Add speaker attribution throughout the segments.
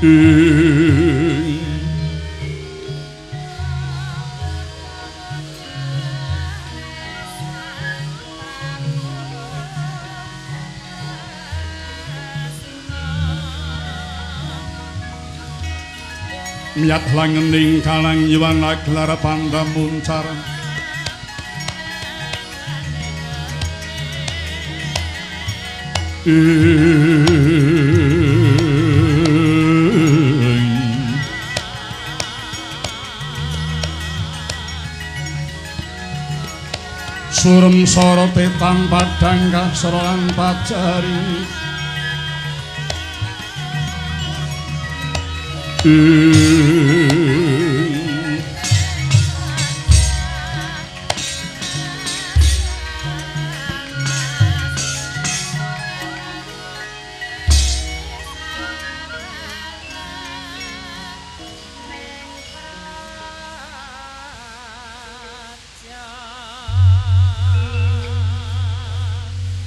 Speaker 1: Miyat langening kalang yuwana gelar pandamuncar. Surem sorote tanpa dangkah sorolan pajari.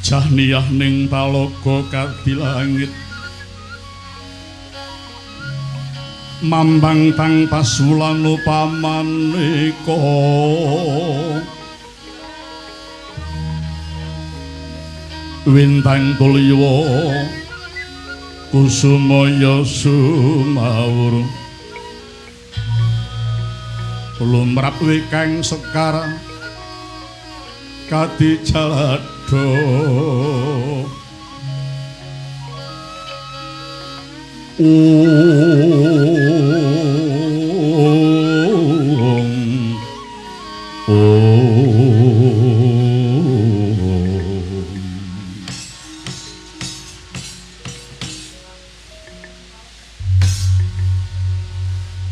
Speaker 1: Jahniyah ning talaga kadilangit mambang tang pasulan upamaneka wintang tulya kusumaya sumawur lumrap wikang sekar kadi jaladha. Om Om.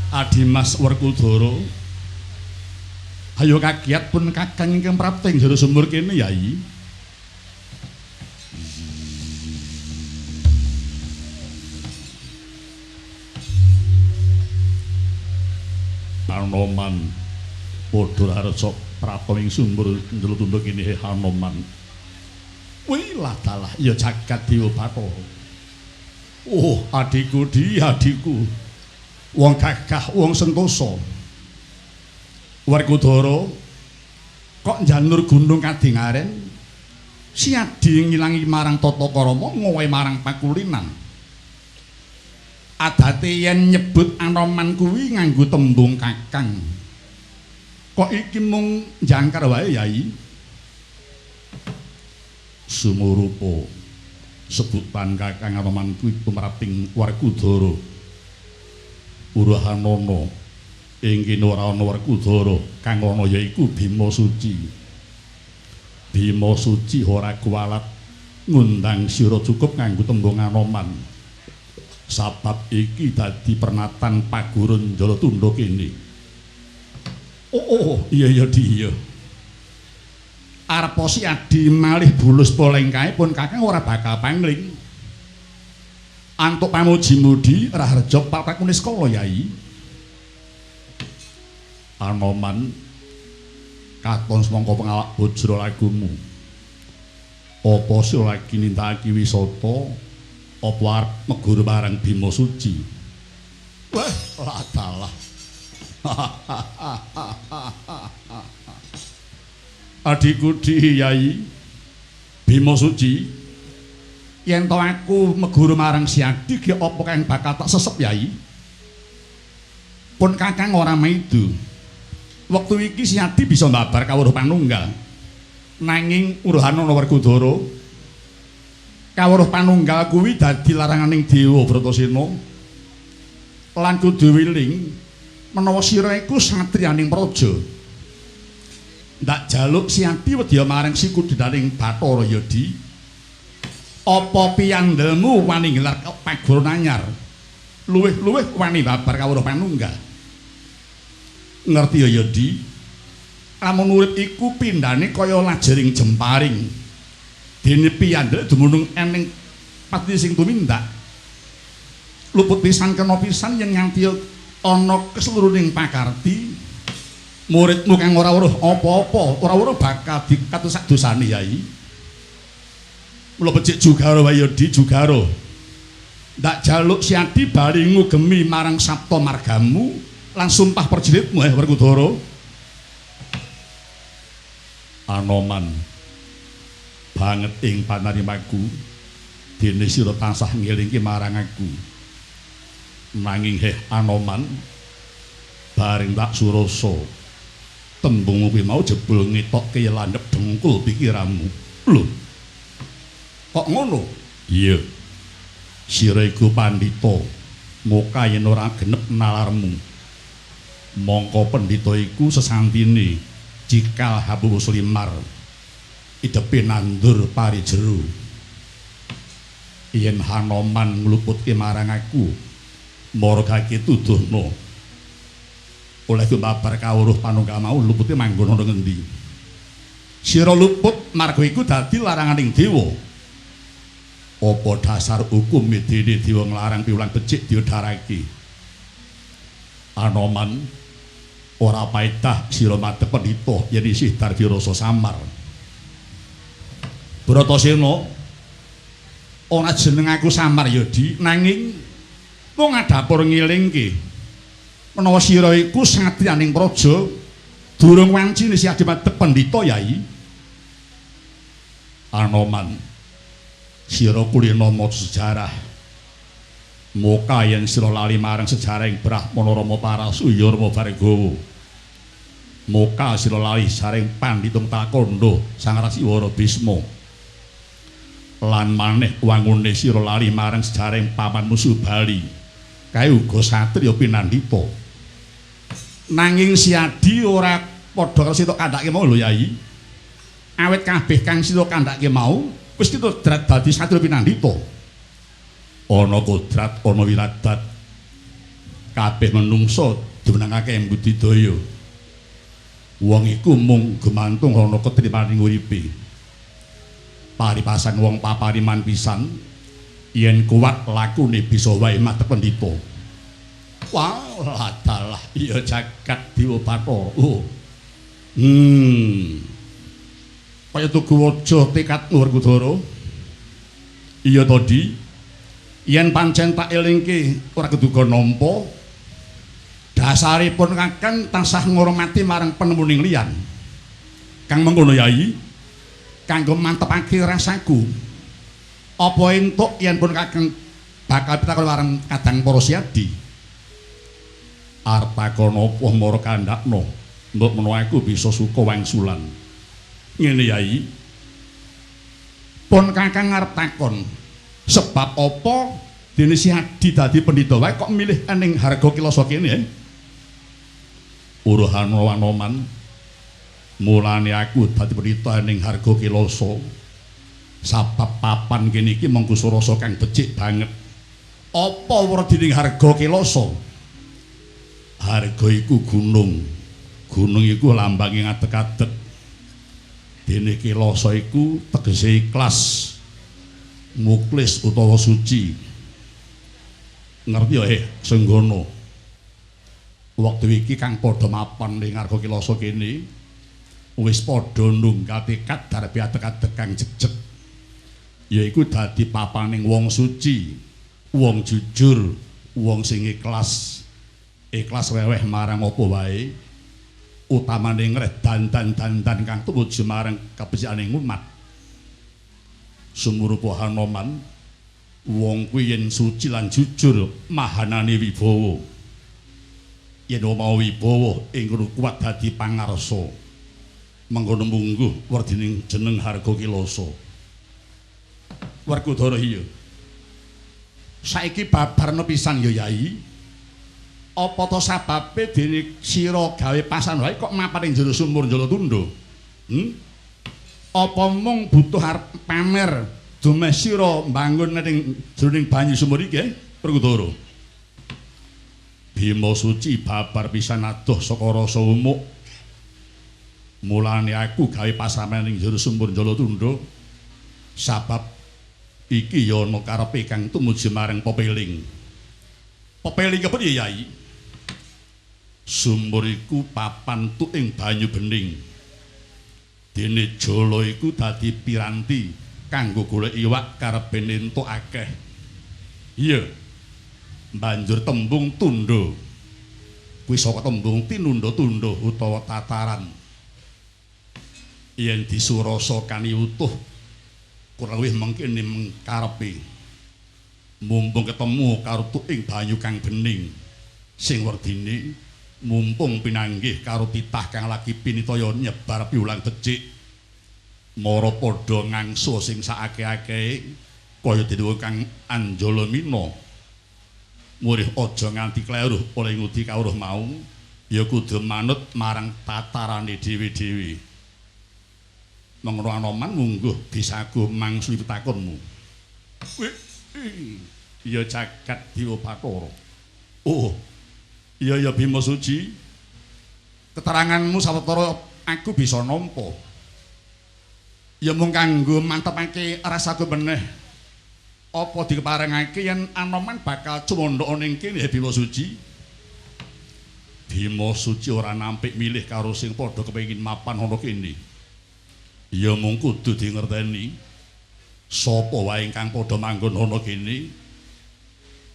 Speaker 1: Adimas Werkudara, ayo kagiat pun kakang ingkang prapta ing jero sumur kene Yai. Hanoman padha rareksa prapta ing sumur njero tunduk kene Hanoman. Wih ladalah ya jagat dewa Bathara. Oh adhiku di adhiku. Wong gagah wong sentosa. Werkudara kok njanur gunung kadingaren siadi ngilangi marang tata krama ngowe marang pakulinan. Adate yen nyebut Anoman kuwi nganggo tembung kakang. Kok iki mung jangkar wae Yai? Sumurupa sebutan kakang Anoman kuwi tumraping Werkudara. Urahanana ing kene ora ana Werkudara, kang ana yaiku Bima Suci. Bima Suci ora kuwalat ngundang sira cukup nganggo tembung Anoman. Sabab iki dadi pernatan pagurun Jalatunda kene. Oh, iya iya di iya. Arepa si adi malih bulus polengkae pun kakang ora bakal pangling. Antuk pamuji mudi raharja papakune skala Yai. Anoman katon semangka pengalak bojro lagumu. Apa sira lagi nindakake wisata? Apa arep megur marang Bima Suci? Wah, ladalah. Adhiku di Yai Bima Suci, yen to aku meguru marang si Adi ge apa kang bakal tak sesep Yai? Pun kakang ora maido. Wektu iki si Adi bisa mbabar kawruh panunggal. Nanging uruhanana Werkudara, kawruh panunggal kuwi dadi laranganing Dewa Bratasena. Lan kudu wiling menawa sira iku satriyaning praja. Ndak jaluk si Adi wedya marang sikudinaning Bathara ya Di. Apa piyandelmu wani nggelar paguron anyar? Luwih-luwih wani babar kawruh panunggal. Ngerti ya ya Di? Lamun urip iku pindhane kaya lajering jemparing. Dene piyandel dumunung eneng pati sing tumindak. Luput pisan kena pisan yen nganti ana keseluruhing pakarti muridmu kang ora weruh apa-apa, ora weruh bakal dikatusak dosane Yai. Mula becik jugaro wae ya Di, jugaro. Ndak jaluk Siadi bali ngugemi marang Sapta Margamu lan sumpah perjuritmu Werkudara. Anoman banget ing panarimaku dene sira tansah ngelingke marang aku. Nanging heh Anoman, bareng tak surasa tembung kuwi mau jebul ngetokke landhep dengkul pikiranmu. Lho, kok ngono? Iya. Sira iku pandhita, muka yen ora genep nalarmu. Mongko pendhita iku sesantine cikal habu limar. Idepe nandur pari jero. Yen Hanoman ngluputke marang aku, margake tuduhno. Oleh babar kawruh panunggal mau lupute manggon ana ngendi? Sira luput marga iku dadi laranganing dewa. Apa dasar hukum dene dewa nglarang piwulang becik diodharake? Anoman, ora paedah sira madhep pendhita yen isih darbi rasa samar. Bratasena, ora jeneng aku samar ya, Di, nanging mung adhapur ngelingke menawa sira iku satriyaning praja durung wancine siadi madhep pendhita, Yai. Anoman, sira kulina maca sejarah. Muka yen sira lali marang sejarahing Brahmana Rama Parasuya Rama Bhargawa. Muka sira lali saring pandhita Takandha Sang Rasiwara Bisma. Lan maneh wangune sira lali marang sejarahing pamanmu Subali. Kae uga satriya pinandhita. Nanging Siadi ora padha karo sira kandhake mau lho, Yai. Awit kabeh kang sira kandhake mau wis kita dadi satriya pinandhita. Ana kodrat, ana wiradat. Kabeh menungsa dimenangake budidaya. Wong iku mung gumantung ana ketrimaning uripe. Paripasan wong papariman pisan yen kuat lakune bisa wae madhep pendhita. Wah, ladalah iya jagat Dewa Bathara. Oh. Kaya tugu waja tekadmu Werkudara. Iya to, Di. Yen pancen tak elingke ora keduga nampa. Dasaripun kakang tansah ngurmati marang penemuning liyan. Kang mengkono, Yai, kanggo mantepake rasaku. Apa entuk yen pun kakang bakal pitakon marang kadang para Siadi? Arep takon apa mara kandhakno? Mbok menawa aku bisa suka wangsulan. Ngene, Yai. Pun kakang arep takon, sebab apa dene Siadi dadi pendhita wae kok milih ning Harga Kilasa kene? Uruhana Wanoman, mulane aku dadi pendhita ning Harga Kilasa. Sabab papan kene iki mengku surasa kang becik banget. Apa werdining Harga Kilasa? Harga iku gunung. Gunung iku lambange ngadeg-adeg. Dene Kilasa iku tegese ikhlas, muklis utawa suci. Ngerti ya, Senggana? Wektu iki kang padha mapan ning Harga Kilasa kene wis padha nunggal tekad darbe adeg-adeg kang jejeg. Yaiku dadi papaning wong suci, wong jujur, wong sing ikhlas. Ikhlas weweh marang apa wae, utamane ngreh dandan-dandan kang tumuju marang kabecikaning umat. Sumurupa Hanoman, wong kuwi yen suci lan jujur mahanane wibawa. Yen mau wibawa ing kono kuat dadi pangarsa. Mengkono mungguh werdining jeneng Harga Kilasa. Werkudara iya. Saiki babarna pisan ya, Yai. Apa to sababe dene sira gawe pasan wae kok mapan ing jero sumur Jalatunda? Apa mung butuh arep pamer dumeh sira mbangun ning jroning banyu sumur iki, Werkudara? Bima suci babar pisan adoh saka rasa umuk. Mulane aku gawe pasaman ning jero sumur Jalatunda sabab iki ya ana karepe kang tumuju marang pepeling. Pepeling kepriye, Yai? Sumur iku papan tuk ing banyu bening. Dene jala iku dadi piranti kanggo golek iwak karepe entuk akeh. Iya. Banjur tembung tundha. Kuwi saka tembung tinunda-tunda utawa tataran. Yen disurasa kani utuh kurang luwih mengkene mengkarepe. Mumpung ketemu karo ing banyu kang bening sing werdine, mumpung pinanggih karo titah kang lagi pinitaya nyebar piwulang becik. Mara padha ngangsu sing saakeh-akehe kaya dene wong kang anjala mina. Murih aja nganti kleru oleh ngudi kawruh mau, ya kudu manut marang tatarane dhewe-dhewe. Mengono Anoman mungguh bisaku mangsuli pitakonmu. Ya jagat Dewa Bathara. Oh. Iya ya Bima Suci. Keteranganmu sawetara aku bisa nampa. Ya mung kanggo mantepake rasaku meneh. Apa dikeparengake yen Anoman bakal cumandha ning kene Bima Suci? Bima Suci ora nampik milih karo sing padha kepengin mapan ana kene. Ya mung kudu dingerteni sapa wae ingkang padha manggon ana kene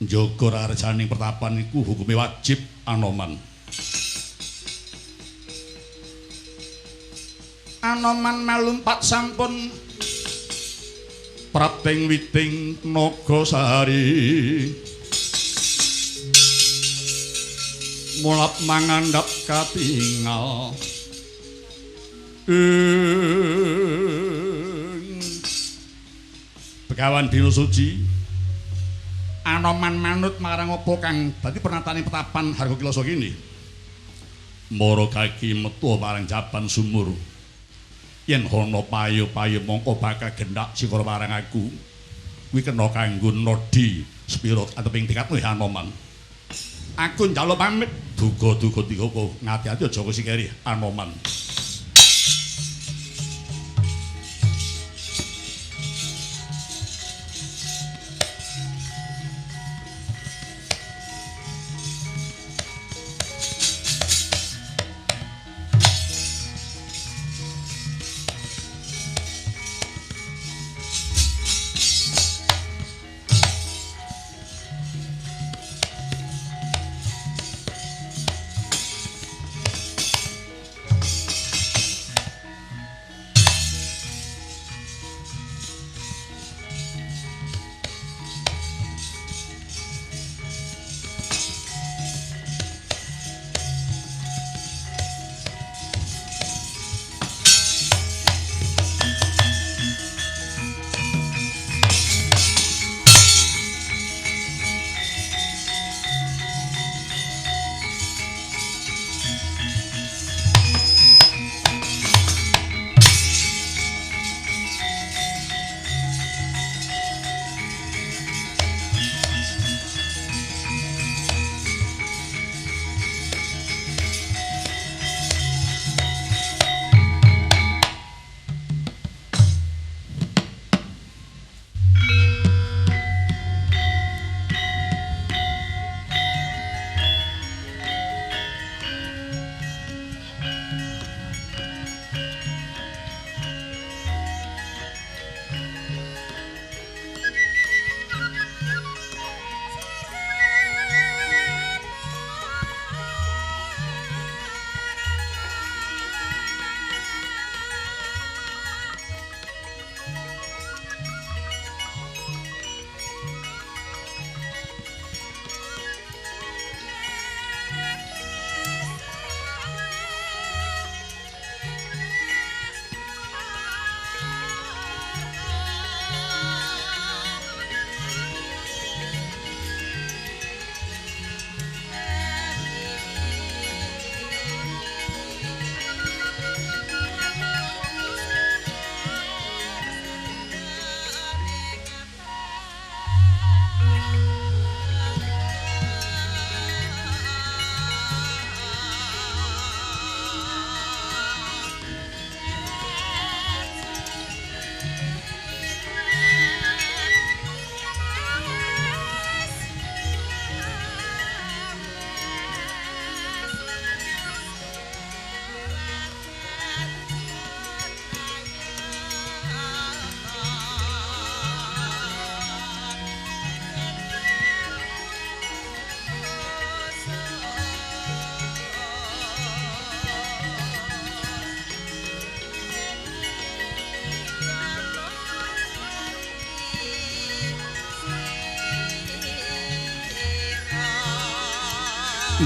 Speaker 1: njaga rarjaning pertapan iku hukume wajib Anoman. Anoman malumpat sampun prapting witing Nagasari, mulap mangandhap katingal. Begawan Bima Suci, Anoman manut marang apa kang dadi pernatane petapan Harga Kilasa kene. Mara kaki metu marang jaban sumur. Yen ana payu-payu mongko bakal gendak sikara marang aku. Kuwi kena kanggo nodi sepira ateping tekadmu ya Anoman. Aku njaluk pamit duga-duga digoko ngati-ati aja sikeri Anoman.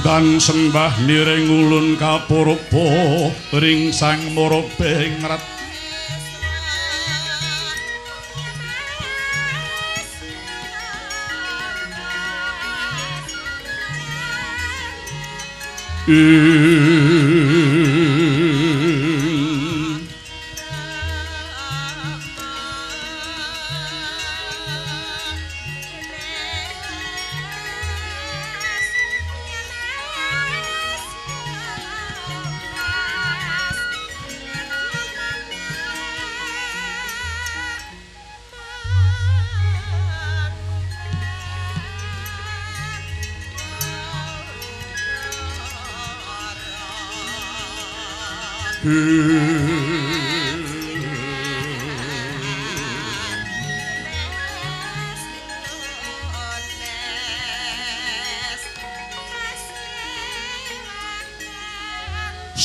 Speaker 1: Dan sembah niring ulun kapurba ring sang murabingrat.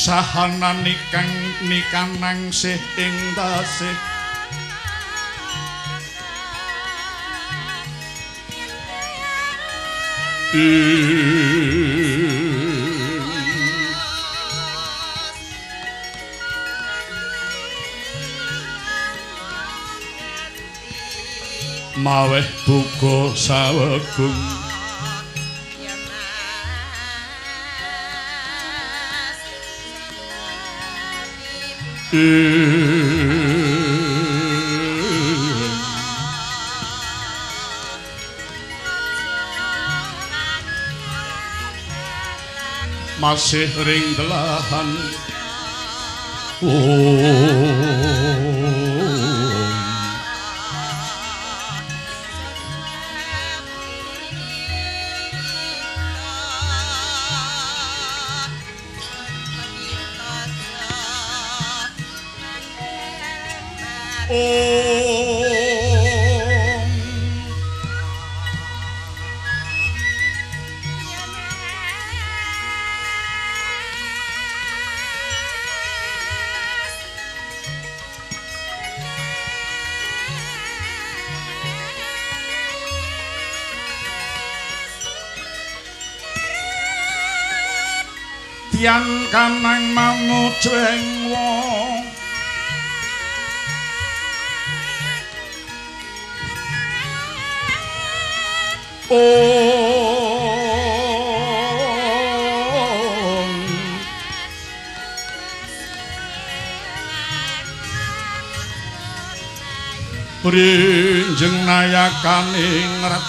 Speaker 1: Sahanan nikang nikanang sih ing tasih maweh buka sawegung masih ring delahan. Tiang kanang manguceng wong ong prinjeng nayakane ngret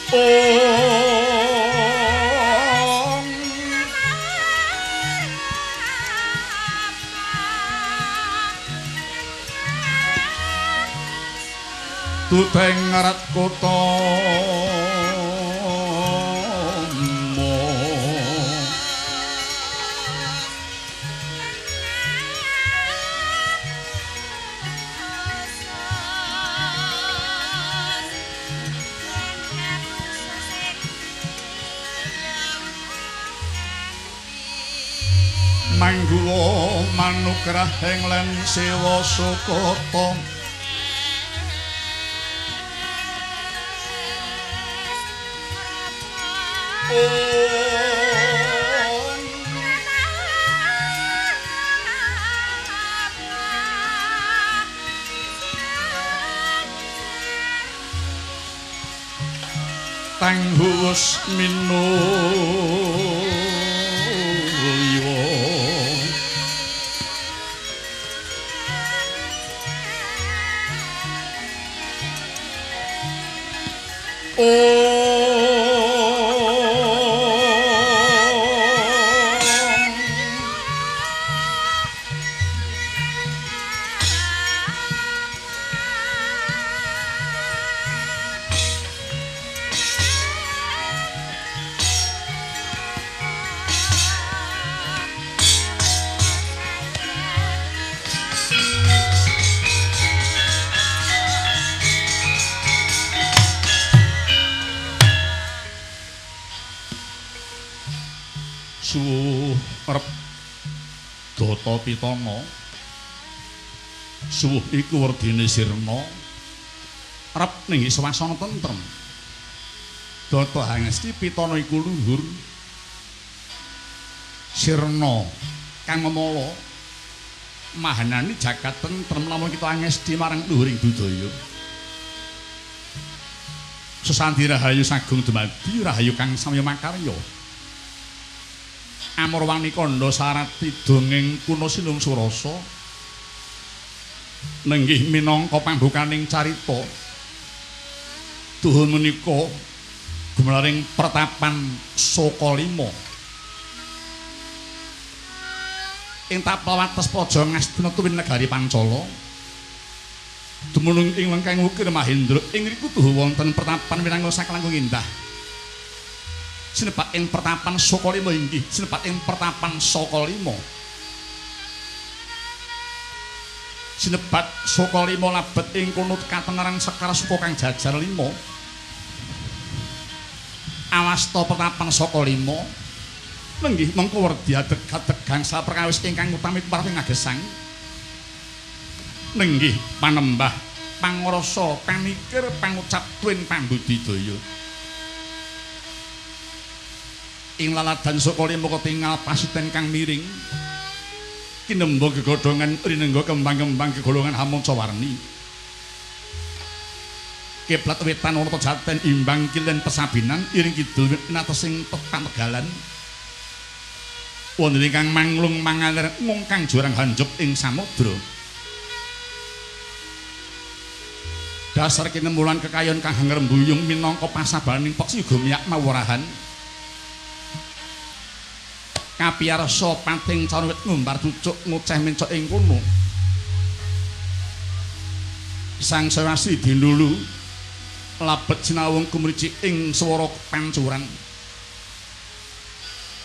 Speaker 1: ong tuteng ngarat kota mangguwa manugrahing lan sewa sukata tanghuwus minulya Data pitana suwuh iku werdine sirna Rep ning swasana tentrem. Data hangesti pitana iku luhur. Sirna kang memala mahanani jagat tentrem lamun kita angesti marang luhuring budaya. Sesandi rahayu sagung dumadi rahayu kang samya makarya. Amurwani kandha sarati dongeng kuna sinung surasa nenggih minangka pambukaning carita. Tuhu menika gumelaring pertapan Sokalima. Ing tapel wates Praja Ngastina tuwin negari Pancala. Dumunung ing lengkeng ukir Mahendra ing riku tuhu wonten pertapan winangun saklangkung indah. Sinebat ing pertapan Sokalima inggih sinebat ing pertapan Sokalima. Sinebat Sokalima labet ing kono katengeran sekar suka kang jajar lima. Awasta pertapan Sokalima nenggih mengko werdi adeg-adeg gangsal perkawis ingkang utami pareng ngagesang. Nenggih panembah pangrasa panikir pangucap tuwin pambudidaya. Ing laladan Sokalima ketingal pasiten kang miring kinemba gegodhongan rinengga kembang-kembang gegolongan hamanca warni. Kiblat wetan ana pejaten imbang kilen pesabinan iring kidul winatesing tegalan. Wonten ingkang manglung mangalir mungkang jurang hanjup ing samudra. Dasar kinemulan kekayon kang ngrembuyung minangka pasabaning peksi gumyak mawurahan. Kapiyarsa pating carwit ngumbar cucuk ngoceh mencok ing kono. Sang Sewasi dinulu labet sinawung kumricik ing swara pancuran.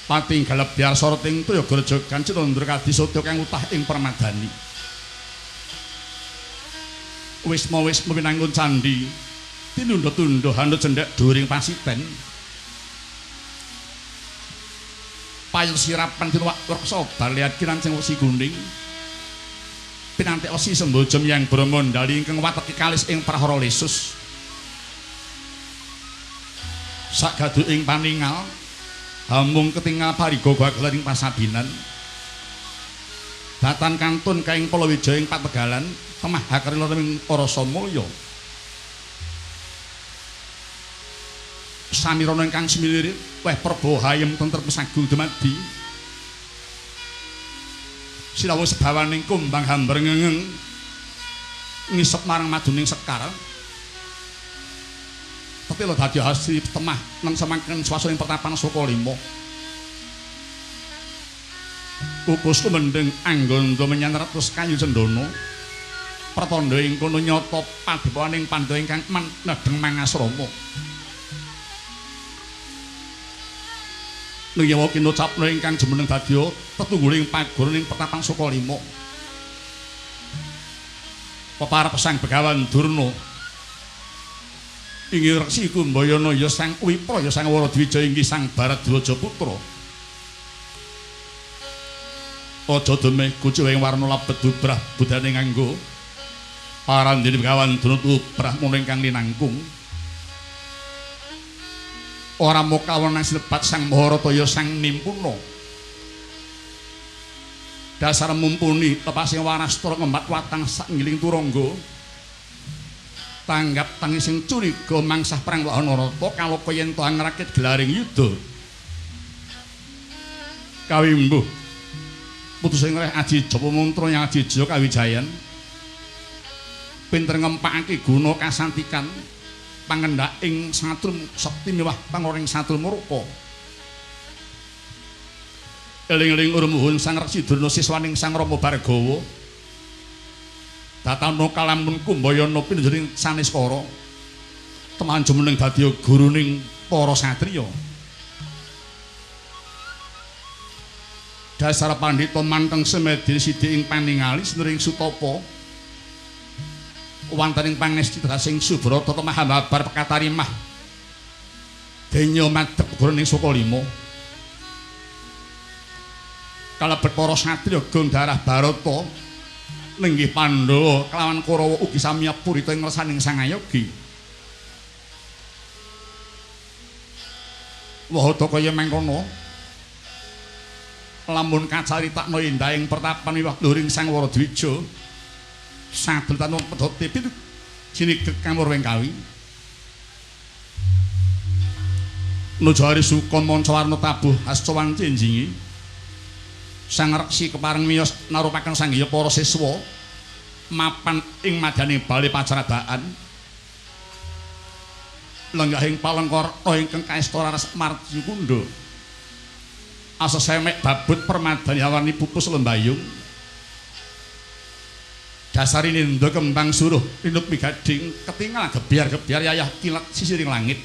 Speaker 1: Pating galebyar soroting toya grojogan citandra kadisodya kang utah ing permadani. Wisma-wisma winangun candhi tinunda-tunda handha cendhek during pasiten. Payung sirapan tinuwak reksa baliat kinancing wesi guning. Pinantik wesi semboja yang Brahma ndali ingkang wateki kalis ing prahara lesus. Sagadu ing paningal hamung ketingal pariga gagelan ing pasabinan. Datan kantun kaing Palawijaya ing pategalan temah hakarila ing Rasa Mulya. Samirana ingkang semilirit weh perba hayem tentrem sagung dumadi. Sinawung sebawaning kumbang hamber ngengeng ngisep marang maduning sekar. Tetela dadi hasil temah nang semangken swasana ing pertapan Sokalima. Kukus kumendheng angganda menyang ratus kayu cendana. Pertandha ing kono nyata padepokaning Pandhawa ingkang nedheng mangasrama. Nengyawa kinocapna ingkang jumeneng dadya tetungguling pagoroning pertapan Sokalima. Peparep Sang Begawan Durna inggih Resi Kumbayana ya Sang Wipra ya Sang Waradwija inggih Sang Baradwaja putra. Aja demeh kuciwa ing warna labet bubrah budane nganggo parandene Begawan Durna tubrah mung ingkang linangkung. Ora muka wenang sinebat Sang Maharata ya Sang Nimpuna. Dasar mumpuni lepasing warastra ngembat watang sak ngiling turangga. Tanggap tangising curiga mangsah perang Wahanarata kaloka yen to angrakit gelaring yuda. Kawimbuh putus ing reh aji japa mantra yang aji jaya kawijayan. Pinter ngempakake guna kasantikan pangendak ing satrum sekti miwah pangoring satrum murka. Eling-eling urmuhun Sang Resi Durna siswaning Sang Rama Bhargawa. Datana kalamun Kumbayana pinunjuning saneskara. Temahan jumeneng dadi guruning para satriya. Dasar pandhita manteng semedi sithik ing paningali sinuring sutapa. Wonten ing pangesti sing Subrata temah babar pekatarimah. Denya madhep goroning Sokalima. Kalebet para satriya gong darah Barata. Nenggih Pandhawa kelawan Kurawa ugi samiya purita ing ngersaning Sang Ayogi. Wahata kaya mangkono. Lamun kacaritakna endahing pertapan wiwah luhuring Sang Waradwija. Sadel tanung pedhote pitu sinigek kamur wengkawi. Nuju hari suka manca warna tabuh hastawan cinjingi. Sang Reksi kepareng miyos narupaken sanggeya para siswa mapan ing madyaning bale pacarabaan. Lenggahing palengkara ingkang kaesta raras margi kundha. Asesemek babut permadani awarni pupus lembayung. Dasari nindha kembang suruh rinuk migading ketingal gebyar-gebyar yayah kilat sisiring langit.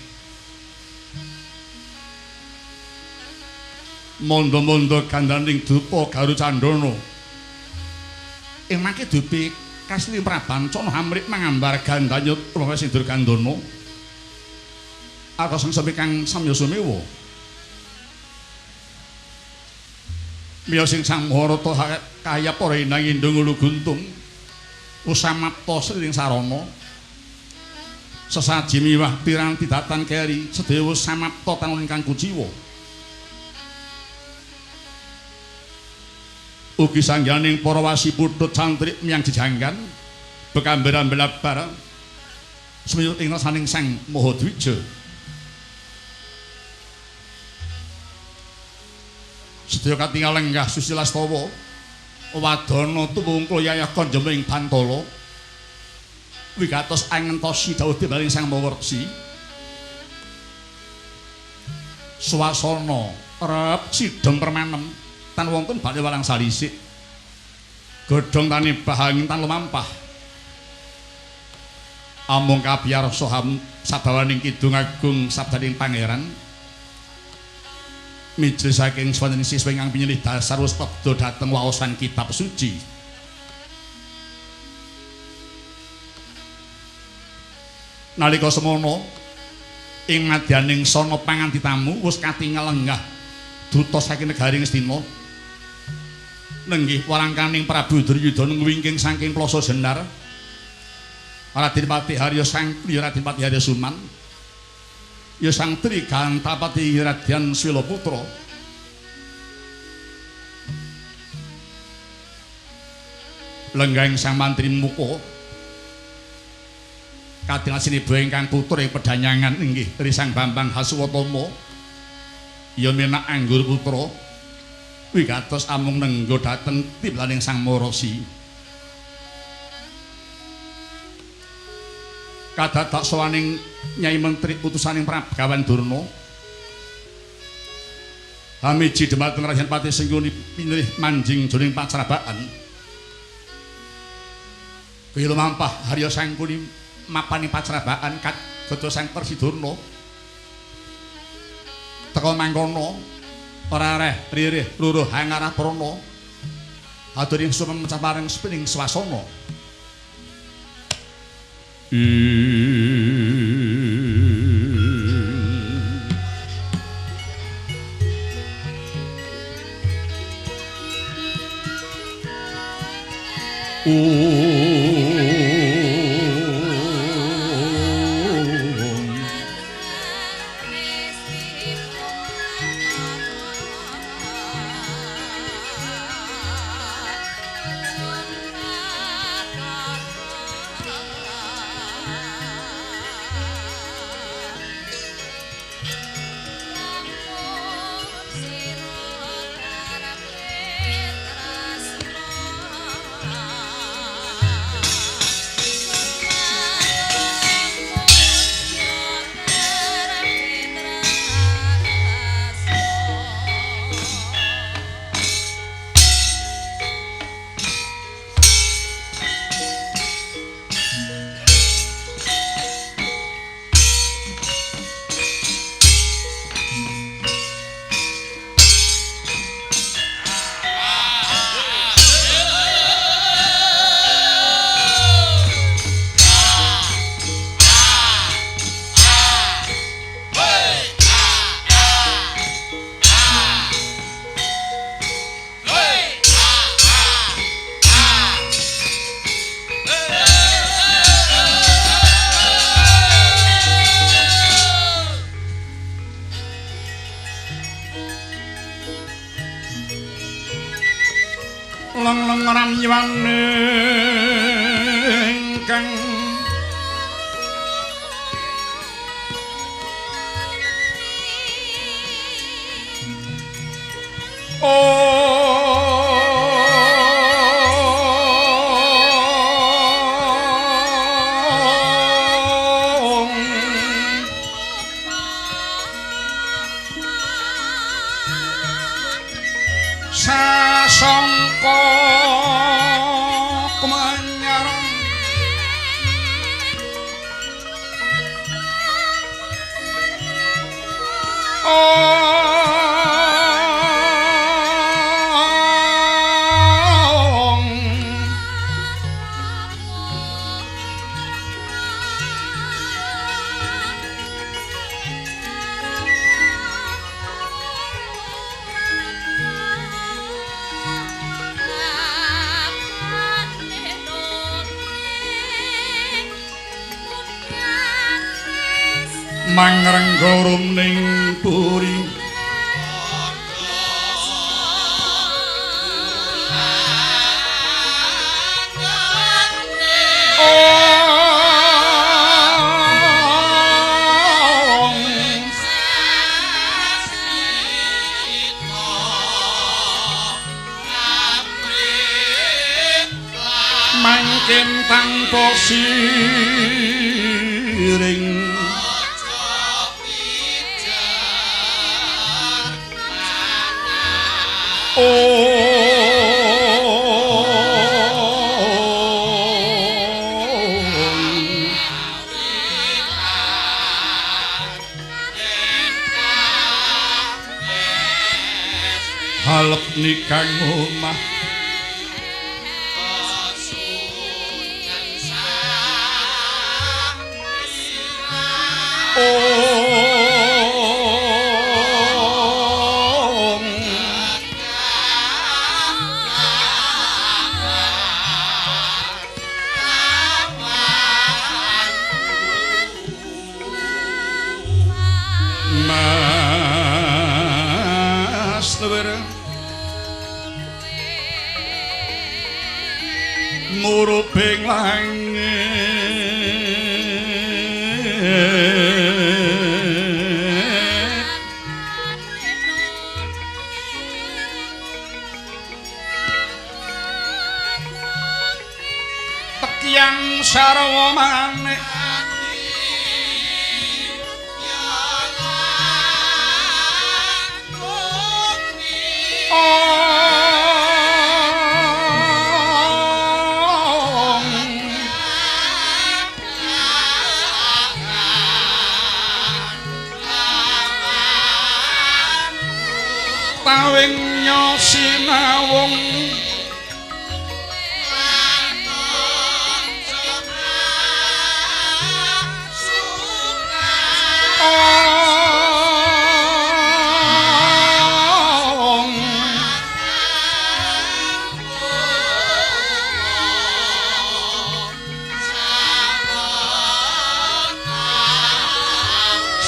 Speaker 1: Mondo-mondo gandaning dupa garu candana. Ing mangke dupi kasli prabancana hamrik mangambar gandanya rupa sing Durgandana. Arta sengsemi kang samya sumewa. Miya sing Sang Maharata kaya para inang indung ulu guntung. Usamapta sring sarana. Sesaji miwah piranti datan keri sedaya samapta tanun ingkang kuciwa. Ugi sangganing para wasi putut cantrik miyang jejanggan bekamberan belabar semiyut ing saning Sang Mahadwija. Sedaya katingal lenggah Susilastawa wadana tumungkul yayah kanjeng ing Bantala wigatos angentosi dawuh timbaling Sang Mawarsi. Swasana rep sidhem permanem tan wonten bali walang salisik. Godhong tanibah angin tan lumampah. Amung kabiyarsa sabawaning kidung agung sabdaning pangeran. Mijil saking swanten siswa ingkang pinyilih dasar wis tebda dhateng waosan kitab suci. Nalika semono ing madyaning sana panganti tamu wis katingal lenggah duta saking negari Ngastina. Nenggih warangkaning Prabu Duryudana ngwingking saking Plaza Jenar. Raden Patih Harya Sangkri, Raden Patih Harya Suman. Ya Sang Tri Gantapati Radyan Swilaputra. Lenggahing Sang Mantri Muka katingal siniba ingkang putra ing pedanyangan inggih Tri Sang Bambang Hasuwatama. Ya minak Anggur Putra wigatos amung nenggo dhateng tiblaning Sang Marasi. Kadadak sowaning Nyai Menteri utusaning Prabgawan Durna. Hamiji dhumateng Raden Patih Sengkuni pinilih manjing jroning pacarabaan. Kaya lumampah Harya Sangkuni mapani pacarabaan kagodha Sang Persidurna. Teka mangkono ora reh ririh ruruh hangarah prana. Aduring sumemecah pareng spining swasana. Leng-leng ramyane ingkang sasangka kemenyarang mangrengga ning puri mangkin tanpa siring halep nikang omah Mas Lewere murubing langit tekyang sarwa manik tawing nyosinawung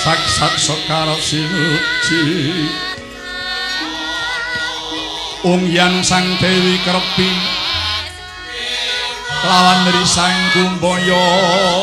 Speaker 1: sak-sak sekar sinuji ungyan sang Dewi Krepi lawan Risang Kumbayana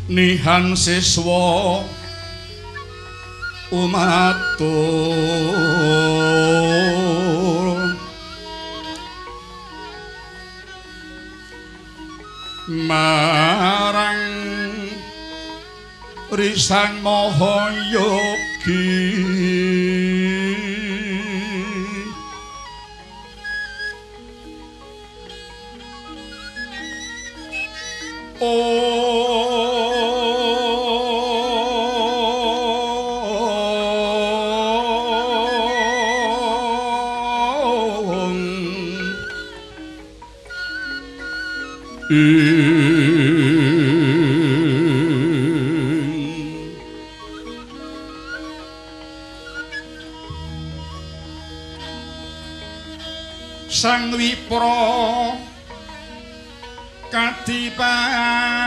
Speaker 1: Nihan siswa umatur marang Risang Maha Yogi. Sang Wipra kadiparan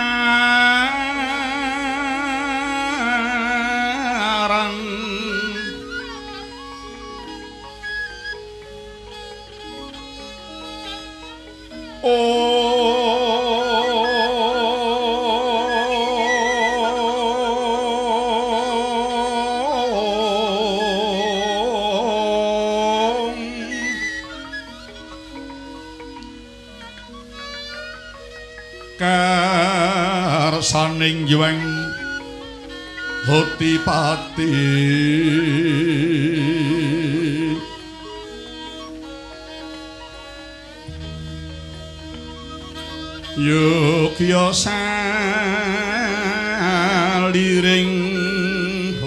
Speaker 1: Karsaning Hyang Hotipati Yogya saliring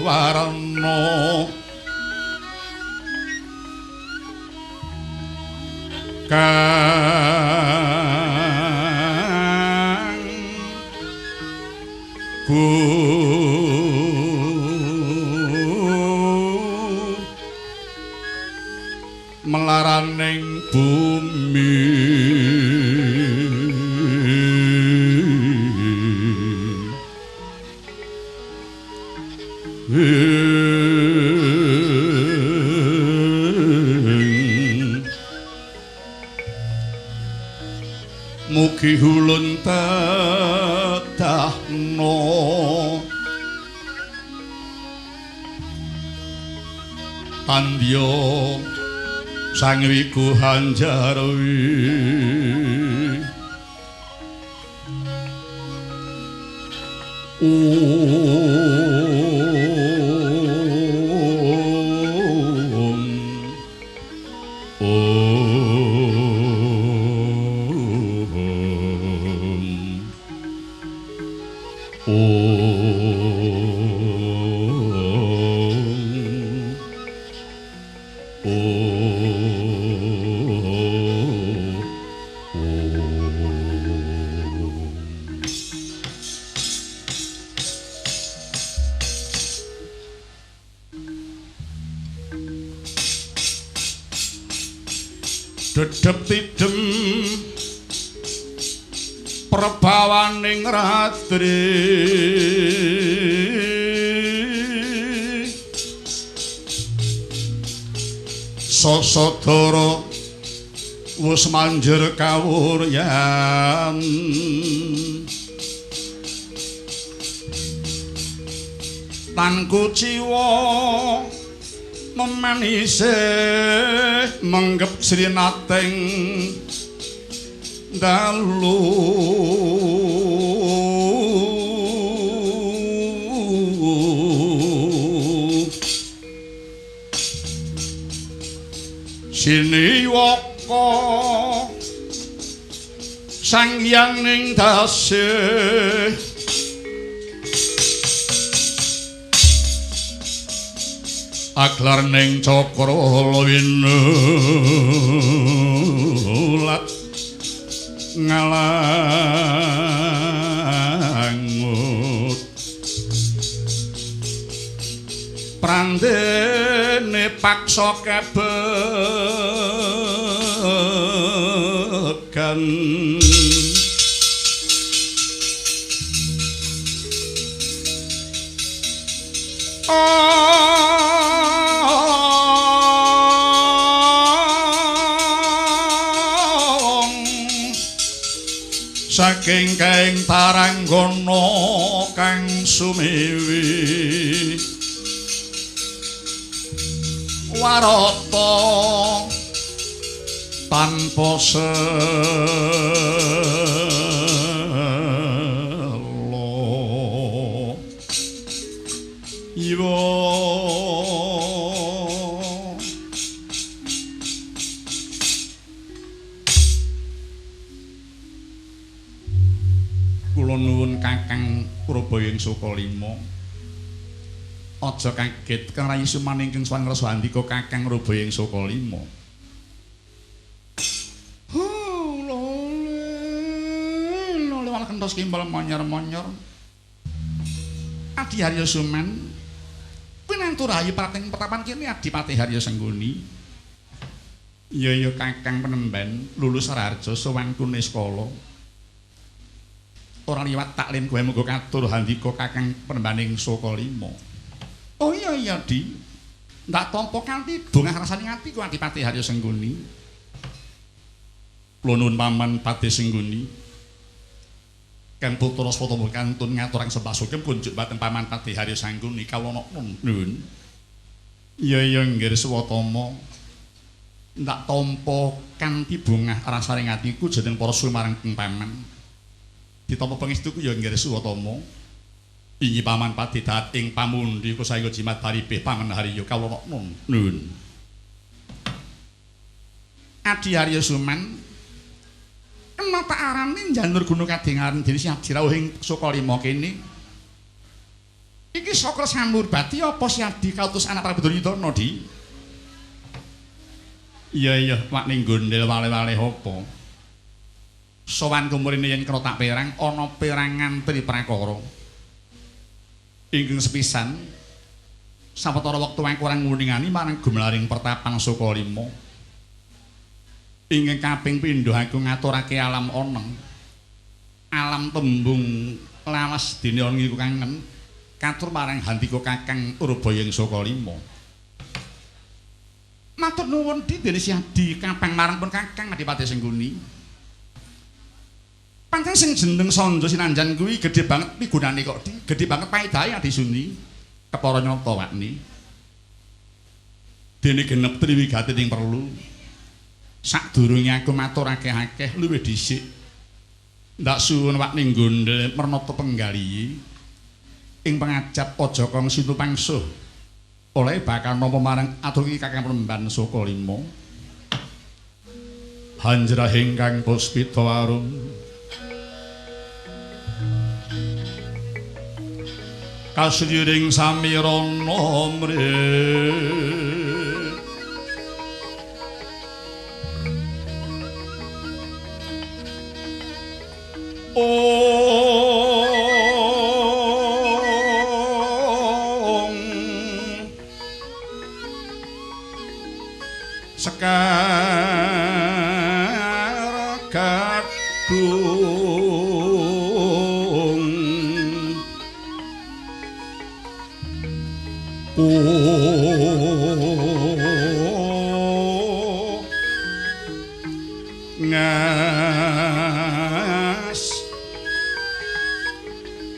Speaker 1: warna kang melaraning bumi. Mugi hulun tetahno tandya Sang Wiku Hanjarwi. Om Om Om Dedep tidem perbawaning ratri Sasodara wus manjer kawuryan tan kuciwa memanise menggep srinating dalu. Siniwaka Sang Hyang ning dasih aglar ning cakra winulat ngalangut prandene paksa kebegan. Saking kaing taranggana kang sumewi warata tanpa sela iwa. Kula nuwun Kakang Purbaya ing Sukalima. Aja kaget Kang Rayi Suman ingkang sowan ngrasa andika Kakang Purbaya ing Sukalima. Lho kentos kimpel monyor-monyor. Adi Harya Suman pinantu rahayu prating pertapan kene Adipati Harya Sengguni. Iya iya Kakang penemban lulus Raharja sowan Kuniskala. Ora liwat taklim kowe monggo katur handika Kakang penembaning Sukalima. Oh iya iya Di. Ndak tampa kanthi bungah rasane atiku Adipati Harya Sengguni. Kula nuwun Paman Pati Sengguni. Kang putra Swatama kantun ngaturang sembah sugeng kunjuk dhateng Paman Pati Harya Sengguni kawula nuwun. Iya iya nggih Swatama. Ndak tampa kanthi bungah rasane atiku jeneng para sumarang Paman. Ditampa pangestuku ya nggih Suwatama. Inggih Paman Pati dat ing pamundi saengga jimat baribih Paman Harya kawula nuwun. Adi Harya Suman kena tak arani njanur gunung kadingaran dene Siadi rawuh ing Sukalima kene. Iki Sakra Samurbati apa Siadi kautus anak Prabu Duryudana, Di? Iya iya wak ning gondel wale-wale apa? Sowan kumrene yen kena tak perang ana perangan tri prakara. Ingkang sepisan sawetara wektu aku ora nguningani marang gumlaring pertapan Sukalima. Ingkang kaping pindho aku ngaturake alam oneng. Alam tembung lawas dene ana iku kangen katur marang handika Kakang Purbaya ing Sukalima. Matur nuwun Di dene Siadi kapang marang pun Kakang Adipati Sengguni. Pancen sing jeneng Sanja Sinanjan kuwi gedhe banget pigunane kok, Di. Gedhe banget paedahe Adi Suni. Kepara nyata wakni. Dene genep triwigati ing perlu. Sadurunge aku matur akeh-akeh luwih dhisik. Ndak suwun wakni gondel mernata penggalihi ing pangajap aja kang sinupangsuh. Oleh bakal nampa marang atur iki Kakang Penemban Sukalima. Hanjrah ingkang puspita arum. Kasriring samirana mrih ong sekar gadung ngas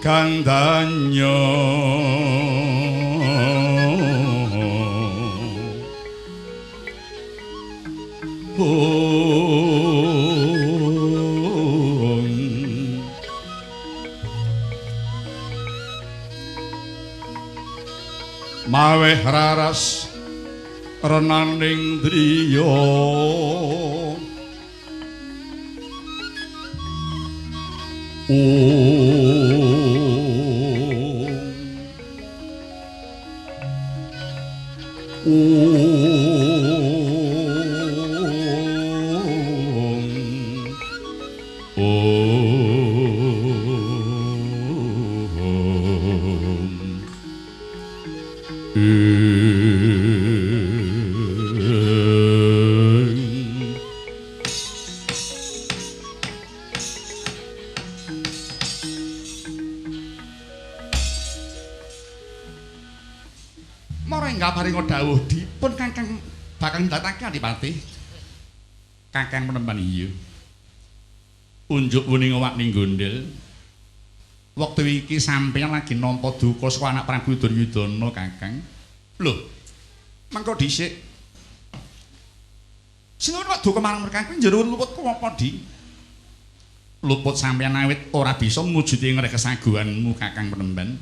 Speaker 1: kandanya maweh raras renaning driya Dawuh dipun Kakang bakal ndatake Adipati. Kakang penemban iya. Unjuk wening owak ning gondel. Wektu iki sampeyan lagi nampa duka saka anak Prabu Duryudana, Kakang. Lho, mengko dhisik. Sinuwun kok duka marang mereka kuwi njero luputku apa, Di? Luput sampeyan awit ora bisa mujudi ngreh kesaguhanmu, Kakang Penemban.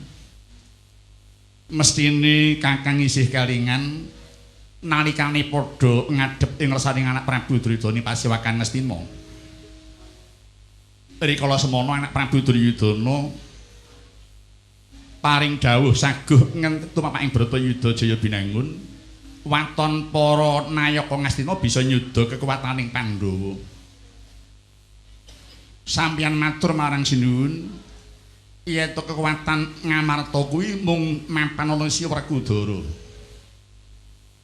Speaker 1: Mestine Kakang isih kelingan nalikane padha ngadhep ing ngersaning anak Prabu Duryudana pasiwakan Ngastina. Rikala semono anak Prabu Duryudana paring dawuh saguh ngentet tumapak ing Bratayuda Jaya Binangun, waton para nayaka Ngastina bisa nyuda kekuwataning Pandhawa. Sampeyan matur marang sinuwun yen to kekuatan Ngamarta kuwi mung mapan ana si Werkudara.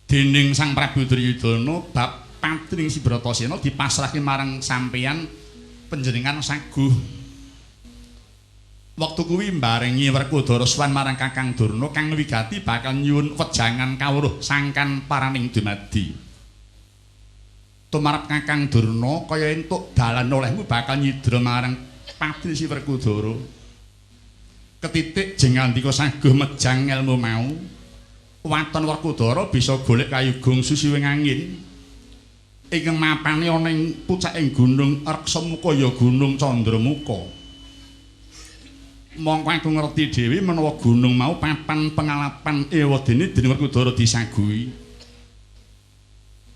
Speaker 1: Dening Sang Prabu Duryudana bab patining si Bratasena dipasrahke marang sampeyan panjenengan saguh. Wektu kuwi mbarengi Werkudara sowan marang Kakang Durna kang wigati bakal nyuwun wejangan kawruh sangkan paraning dumadi. Tumarep Kakang Durna kaya entuk dalan olehmu bakal nyidra marang pati si Werkudara. Ketitik jengandika saguh mejang elmu mau, waton Werkudara bisa golek kayu susiwing angin. Ingkang mapane ana ing pucaking gunung Reksamuka ya Gunung Candramuka. Mongko aku ngerti dhewe menawa gunung mau papan pengalapan ewadene dening Werkudara disaguhi.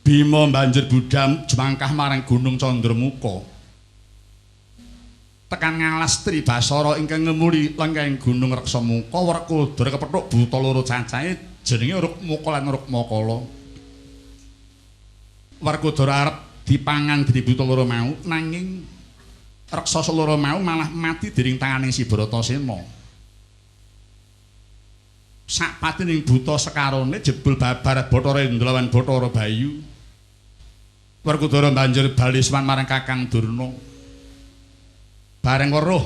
Speaker 1: Bima banjur budhal jemangkah marang Gunung Candramuka. Tekan ngalas Tribasara ingkang ngemuli lengkeng Gunung Reksamuka, Werkudara kepethuk buta loro cacahe jenenge Rukmaka lan Rukmakala. Werkudara arep dipangan dening buta loro mau, nanging raksasa loro mau malah mati dening tanganing si Bratasena. Sakpatining buta sekarone jebul babar Bathara Indra lan Bathara Bayu. Werkudara banjur bali sowan marang Kakang Durna. Bareng weruh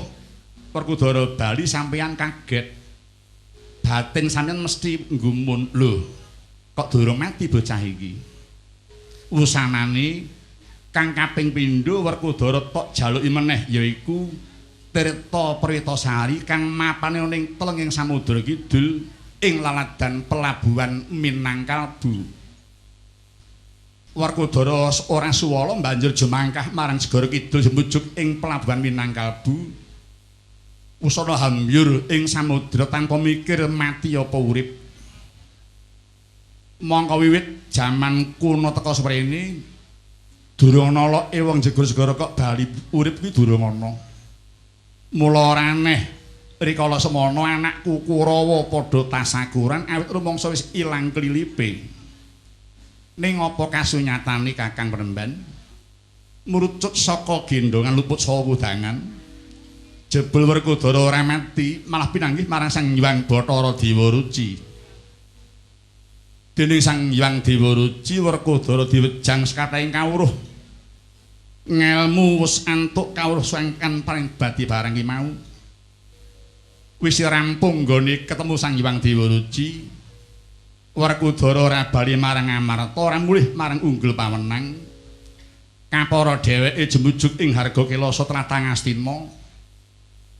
Speaker 1: Werkudara bali sampeyan kaget. Batin sampeyan mesti nggumun, lho kok durung mati bocah iki. Wusanane kang kaping pindho Werkudara tok jaluki meneh yaiku Tirta Perwitasari kang mapane ning telenging Samudra Kidul ing laladan pelabuhan Minangkalbu. Werkudara ora suwala banjur jemangkah marang segara kidul semujuk ing pelabuhan Minangkalbu. Wusana hamyur ing samudra tanpa mikir mati apa urip. Mongko wiwit jaman kuno teka seprene durung ana loke wong jegur segara kok bali urip kuwi durung ana. Mula ora aneh rikala semono anakku Kurawa padha tasakuran awit rumangsa wis ilang klilipe. Ning apa kasunyatane Kakang Penemban? Mrucut saka gendongan luput saha kudangan. Jebul Werkudara ora mati, malah pinanggih marang Sang Hyang Bathara Dewa Ruci. Dening Sang Hyang Dewa Ruci Werkudara diwejang sekathahing kawruh. Ngelmu wis antuk kawruh sangkan paring badi barang ki mau. Wis rampung nggone ketemu Sang Hyang Dewa Ruci, Werkudara ora bali marang Amarta, ora mulih marang Unggul Pawenang. Kapara dheweke jemujuk ing Harga Kelasa tlatah Ngastina.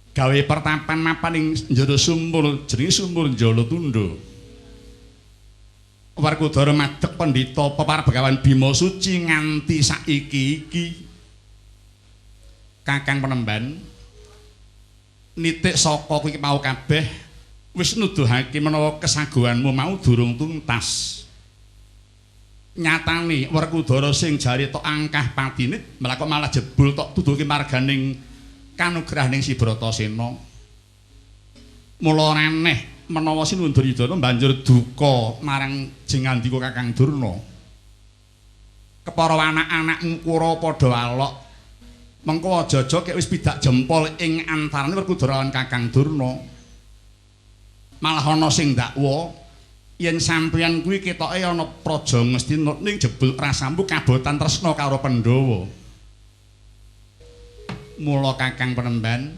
Speaker 1: Gawe pertapan mapan ing njero sumur jenenge Sumur Jalatunda. Werkudara madeg pendhita peparab Begawan Bima Suci nganti saiki iki. Kakang Penemban nitik saka kuwi mau kabeh wis nuduhake menawa kesaguhanmu mau durung tuntas. Nyatane Werkudara sing jare tok angkah patine malah kok malah jebul tok tuduhke marganing kanugrahning si Bratasena. Mula ora aneh menawa Sinuwun Duryudana banjur duka marang jengandika Kakang Durna. Kepara anak-anakmu Kurawa padha alok. Mengko aja-aja kek wis pidak jempol ing antarane Werkudara lan Kakang Durna. Malah ana sing dakwa yen sampeyan kuwi ketoke ana praja Ngastina ning jebul rasamu kabotan tresna karo Pandhawa. Mula Kakang Penemban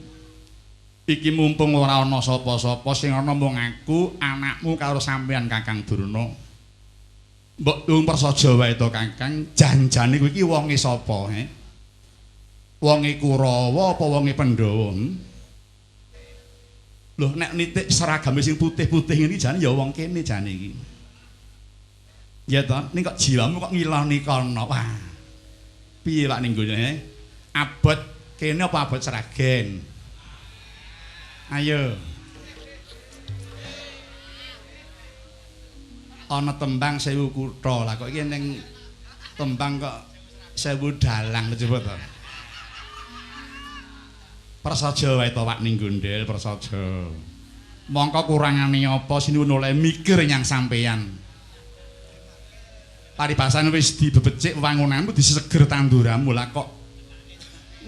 Speaker 1: iki mumpung ora ana sapa-sapa sing ana mung aku, anakmu karo sampeyan Kakang Durna. Mbok dung prasaja wae to Kakang, janjane kuwi iki wonge sapa, he? Wonge Kurawa apa wonge Pandhawa? Lho nek nitik seragame sing putih-putih ngene jane ya wong kene jane iki. Ya to, ning kok jiwamu kok ngiloni kono. Wah. Piye Pak ning nggone? Abot kene apa abot Sragen? Ayo. Ana tembang 1000 kutha. Lah kok iki ning tembang kok 1000 dalang coba to. Prasaja wae to Pak ning gondel, prasaja. Mongko kurangane apa sinuwun oleh mikir nyang sampeyan. Paribasan wis dibebecik wangunanmu diseger tanduranmu lah kok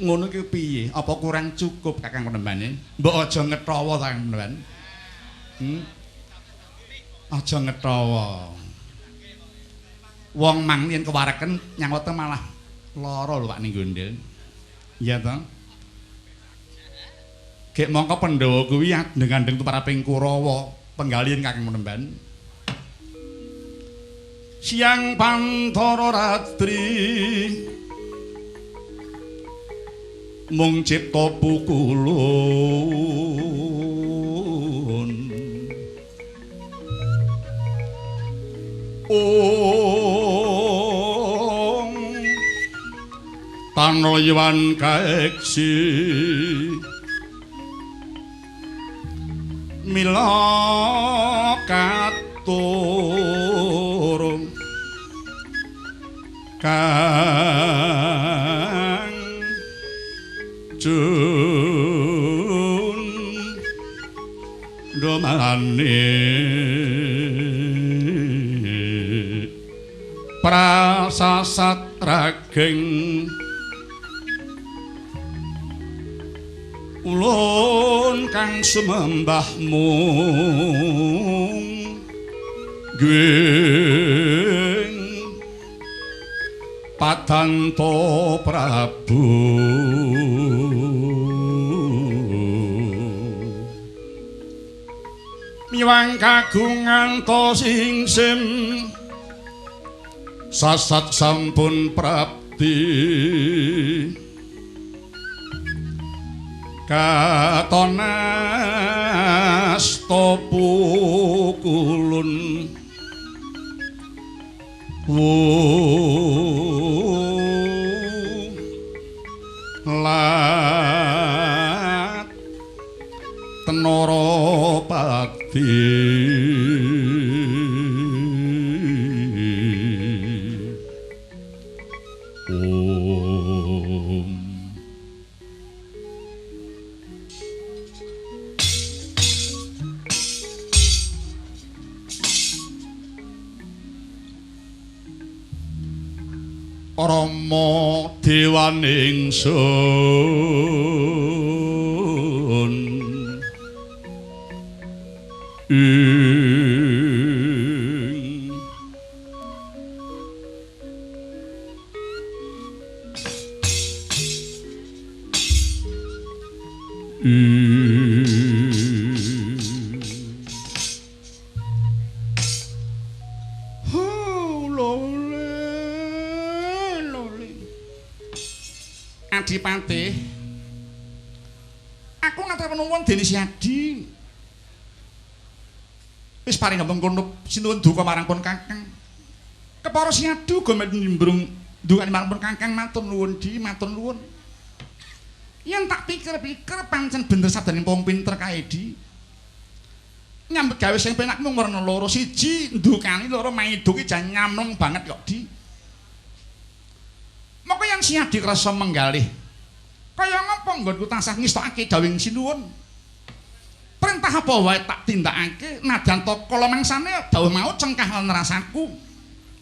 Speaker 1: ngono iki piye? Apa kurang cukup Kakang Penembane? Mbok aja ngethawa Kakang Penemban. Aja ngethawa. Wong mang yen kewareken nyang weteng malah lara lho Pak ning gondel. Iya to? Gek mongko Pandhawa kuwi andeng-andeng tumaraping Kurawa, penggalian Kakang Penemban. Siang pantara ratri mung cipta pukulun. Ong tanoywan kaeksi mila katurung kang jun domane prasasat rageng ulun kang sumembah mung gwing padanto Prabu. Miwang kagungan to singsim sasat sampun prapti katonas topukulun lat tenara pati. Om. Rama dewaning sun ing Adipati, aku ngatur penuwun dene Siadi. Wis paring mengkono sinuwun duka marang pun Kakang. Kepara Siadi uga nimbrung ndukane marang pun Kakang, matur nuwun Di, matur nuwun. Yen tak pikir-pikir pancen bener sabdane wong pinter kae Di. Nyambut gawe sing penak mung werna loro, siji ndukani, loro maido ki jan nyamleng banget kok Di. Moko yang Siadi krasa menggalih. Kaya ngapa nggonku tansah ngestokake dawing sinuwun. Perintah apa wae tak tindakake nadyan ta kala mangsane dawuh mau cengkah lan rasaku.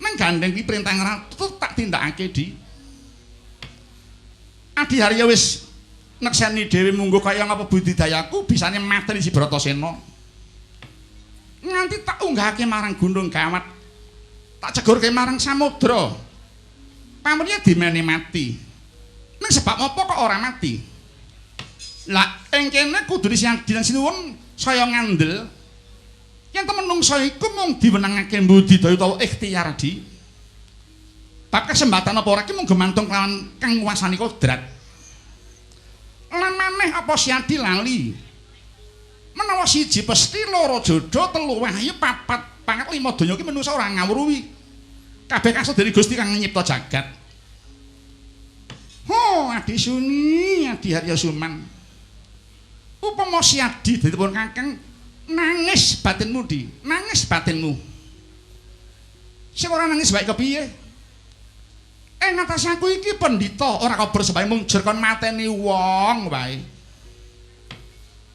Speaker 1: Nang gandeng kuwi perintah ratu tak tindakake Di. Adi Harya wis nekseni dhewe munggo kaya ngapa budidayaku bisane mateni si Bratasena. Nganti tak unggahake marang Gunung Gawat. Tak cegurke marang samudra. Pamrih dimene mati. Ning sebab apa kok ora mati? Lah ing kene kudune Siadi lan sinuwun saya ngandel. Yen temen menungsa iku mung diwenangake budidaya utawa ikhtiar Di. Bab kesempatan apa ora ki mung gumantung kelawan kang nguasani kodrat. Neh apa Siadi lali? Menawa siji pesti, loro jodoh, telu wahyu, papat pangat, lima donya ki menungsa ora ngawruhi. Kabeh kaso dening Gusti kang nyipta jagat. Ho, Adi Suni, Adi Harya Suman. Upama Siadi dadi pun kakang nangis batinmu di, nangis batinmu. Sing ora nangis bae kepiye? Ngatasi aku iki pendhita ora kober sebae mung jer kon mateni wong wae.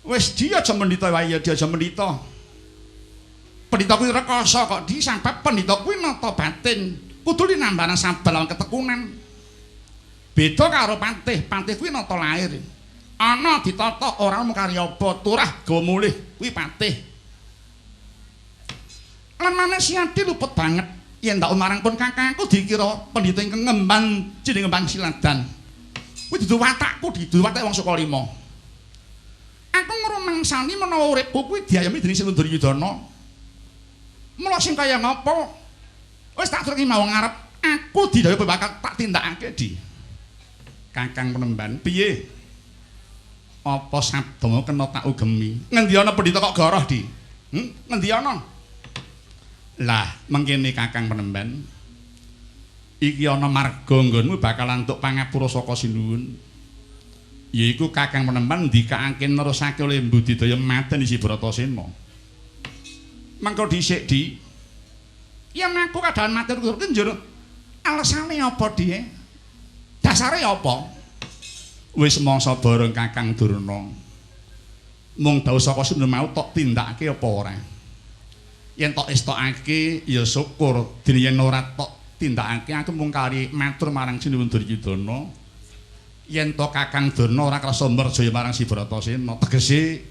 Speaker 1: Wis di aja mendhita wae ya, di aja mendhita. Pendhita kuwi rekoso kok di sebab pendhita kuwi nata batin, kudu linambaran sabar lan ketekunan. Beda karo patih, patih kuwi nata lahir. Ana ditata ora mung karya apa, turah gawa mulih kuwi patih. Lan maneh Siadi luput banget. Yen tak marang pun kakangku dikira pendhita ingkang ngemban jeneng ngemban siladan. Kuwi dudu watakku, dudu watak wong Sukalima. Aku ngrumangsani menawa uripku kuwi diayomi dening Sinuwun Duryudana. Mula sing kaya ngapa? Wis tak turunke mawon ngarep aku didhawuhi bakal tak tindakake di. Kakang Penemban, piye? Apa sabdamu kena tak ugemi? Ngendi ana pendhita kok goroh di? Ngendi ana? Lah, mengkene Kakang Penemban. Iki ana marga nggonmu bakal antuk pangapura saka Sinuwun. Yaiku Kakang Penemban ndikake nerusake oleh mbudidaya mateni si Bratasena. Mangko dhisik di. Yen aku kadaan matur kuwi njur alesane apa di? Dasare apa? Wis mangsa bareng Kakang Durna. Mung dawuh saka Sinuwun mau tok tindakake apa ora? Yen tok estokake ya syukur, dene yen ora tok tindakake aku mung kari matur marang Sinuwun Duryudana. Yen to Kakang Durna ora krasa merjaya marang si Bratasena, tegese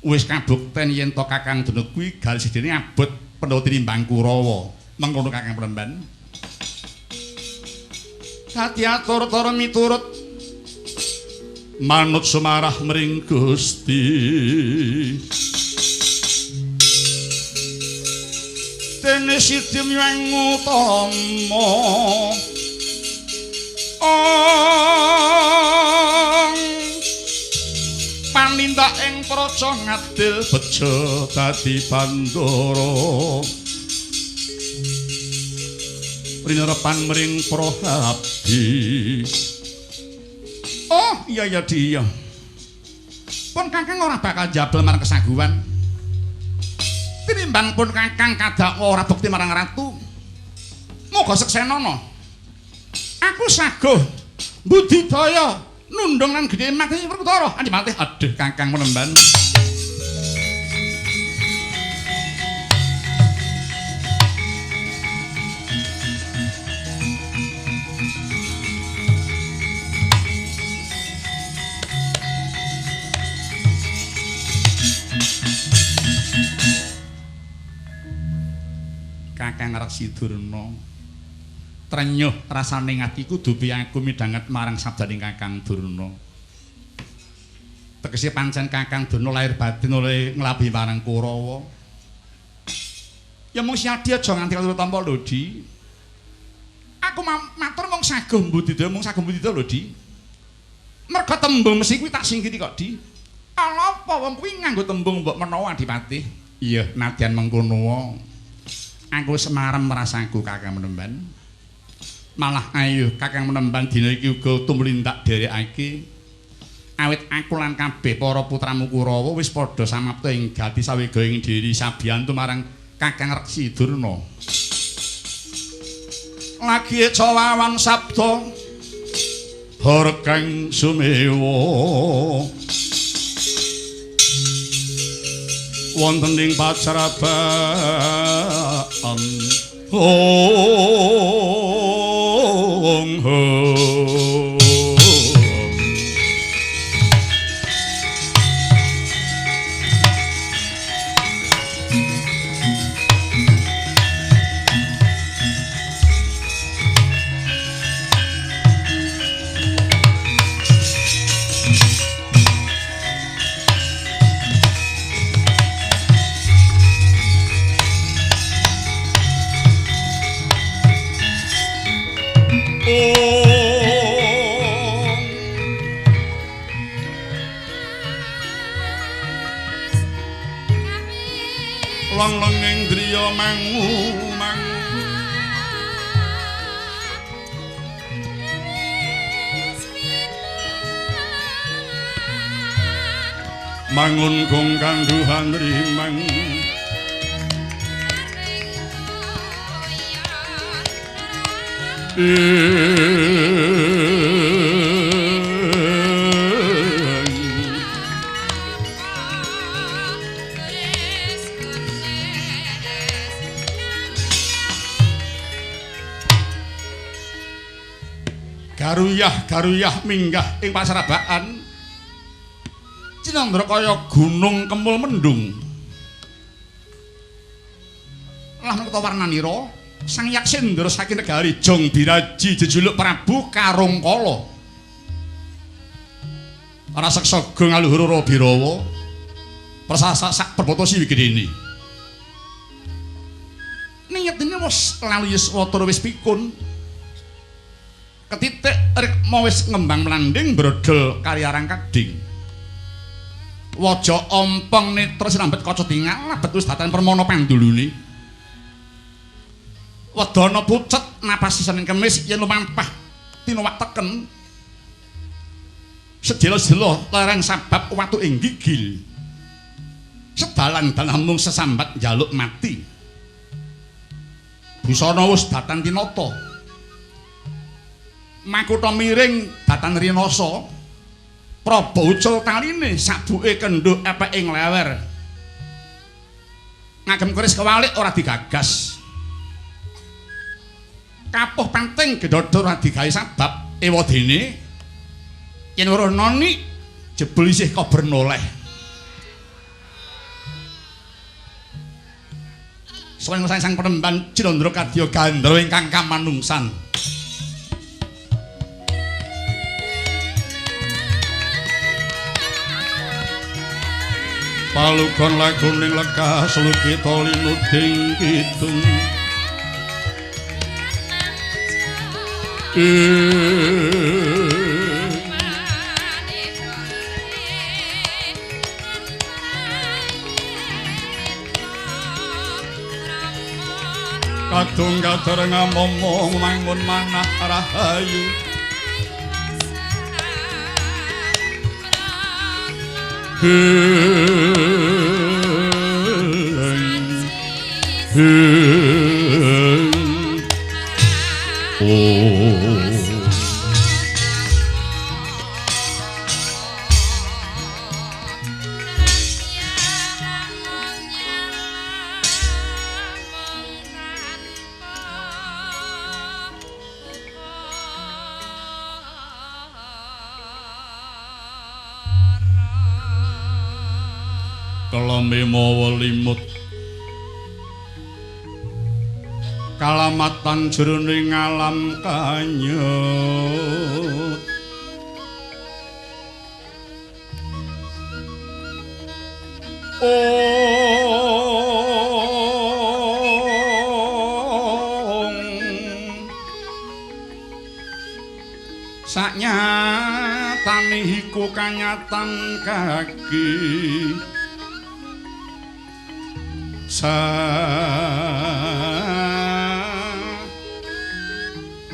Speaker 1: wis kabukten yen to Kakang Durna kuwi garis dene abot Pandhawa tinimbang Kurawa. Mengkono Kakang Penemban. Dadi atur tara miturut manut sumarah mring Gusti. Dene sidi miwang utama ong panindak ing praja ngadil bejo dadi bandara rinerepan mring Prahabdi. Oh iya ya di iya. Pun kakang ora bakal jabel marang kesaguhan. Tinimbang pun kakang kadakwa ora bekti marang ratu. Moga seksenana. Aku saguh budidaya nundung lan gedhe mati Werkudara. Andi mati. Aduh Kakang Penemban. Kakang Resi Durna trenyuh rasane atiku dupi aku midhanget marang sabdaning Kakang Durna. Tegese pancen Kakang Durna lahir batin oleh nglabi marang Kurawa. Ya mung Siadi aja nganti karo tampa lho Di. Aku matur mung saguh mbudidaya, mung saguh mbudidaya lho Di. Merga tembung mesi kuwi tak singkiri kok Di. Ala apa wong kuwi nganggo tembung mbok menawa Adipati? Iya, nadyan mengkono. Aku semarem rasaku Kakang Penemban. Malah ayo Kakang Penemban dina iki uga tumlindak dherekake. Awit aku lan kabeh para putramu Kurawa wis padha samapta ing gati sawega ing diri sabiyantu marang Kakang Resi Durna. Lagi cawawan sabda Horkang sumewa wonten ing pacraban ong ho. mangu mangu mangun gong kangduhan rimang Garuyah garuyah minggah ing pasarabaan Cinandra kaya gunung kemul mendung. Lah nata warnanira Sang Yaksendra saking negari Jong Biraji jejuluk Prabu Karungkala. Raseksa gong aluhur ora birawa persasa sak perbata siwigedene. Niyatene wis lalu yuswa tur wis pikun. Ketitik rikma wis ngembang mlanding brodol karyarang kading. Waja ompong netra sinambet kaca tingal labet wis datan permana pandulune. Wedana pucet napasi Senin Kemis yen lumampah tinuwak teken. Sedela-sedela lereng sabab watu ing gigil. Sedalan-dalan mung sesambat njaluk mati. Busana wis datan tinata. Makutha miring datan rinasa. Praba ucul taline sabuke kendhuk epeke nglewer. Ngagem keris kewalik ora digagas. Kapuh penting gedhodho ora digawe sabab ewadene yen weruh noni jebul isih kober noleh. Saweng sang penemban Cinandra kadya gandra ingkang kamanungsan. Palugon laguning lekas lukita linuding kidung. Kadung kader ngamomong mangun manah rahayu. Kelame mawa limut kalamatan jroning alam kanyut. Ong saknyatane iku kanyatan kaki sa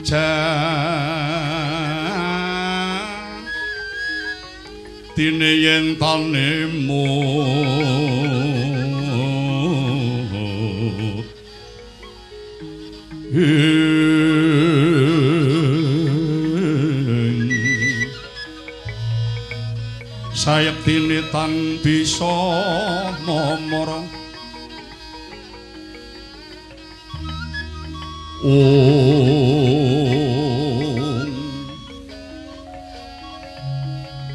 Speaker 1: ja dene yen tanemu sayektine tan bisa momoro. Om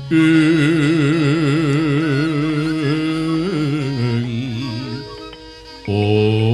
Speaker 1: ing om om.